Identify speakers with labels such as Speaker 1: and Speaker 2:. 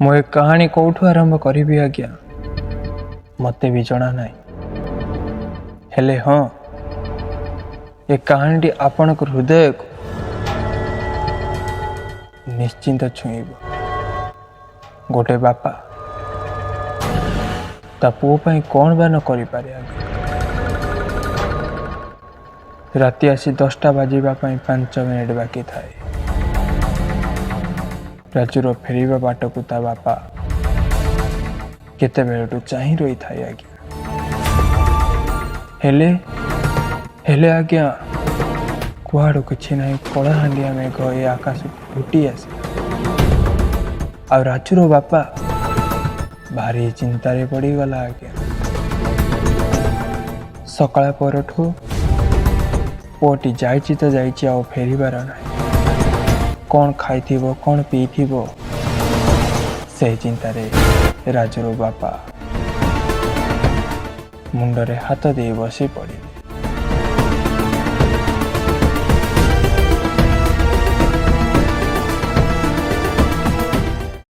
Speaker 1: ମୁଁ ଏ କାହାଣୀ କୋଉଠୁ ଆରମ୍ଭ କରିବି ଆଜ୍ଞା, ମୋତେ ବି ଜଣା ନାହିଁ। ହେଲେ ହଁ, ଏ କାହାଣୀଟି ଆପଣଙ୍କ ହୃଦୟକୁ ନିଶ୍ଚିନ୍ତ ଛୁଇଁବ। ଗୋଟେ ବାପା ତା ପୁଅ ପାଇଁ କ'ଣ ବା ନ କରିପାରେ ଆଜ୍ଞା? ରାତି ଆସି 10ଟା ବାଜିବା ପାଇଁ 5 ମିନିଟ୍ ବାକି ଥାଏ। ରାଜୁର ଫେରିବା ବାଟକୁ ତା ବାପା କେତେବେଳଠୁ ଚାହିଁ ରହିଥାଏ ଆଜ୍ଞା। ହେଲେ ହେଲେ ଆଜ୍ଞା, କୁଆଡ଼ୁ କିଛି ନାହିଁ, କଳାହାଣ୍ଡିଆ ମେଘ ଏ ଆକାଶକୁ ଘୋଟି ଆସିଲା ଆଉ ରାଜୁର ବାପା ଭାରି ଚିନ୍ତାରେ ପଡ଼ିଗଲା ଆଜ୍ଞା। ସକାଳ ପରଠୁ ପୁଅଟି ଯାଇଛି ତ ଯାଇଛି, ଆଉ ଫେରିବାର ନାହିଁ। କ'ଣ ଖାଇଥିବ, କ'ଣ ପିଇଥିବ, ସେଇ ଚିନ୍ତାରେ ରାଜୁର ବାପା ମୁଣ୍ଡରେ ହାତ ଦେଇ ବସି ପଡ଼ିଲେ।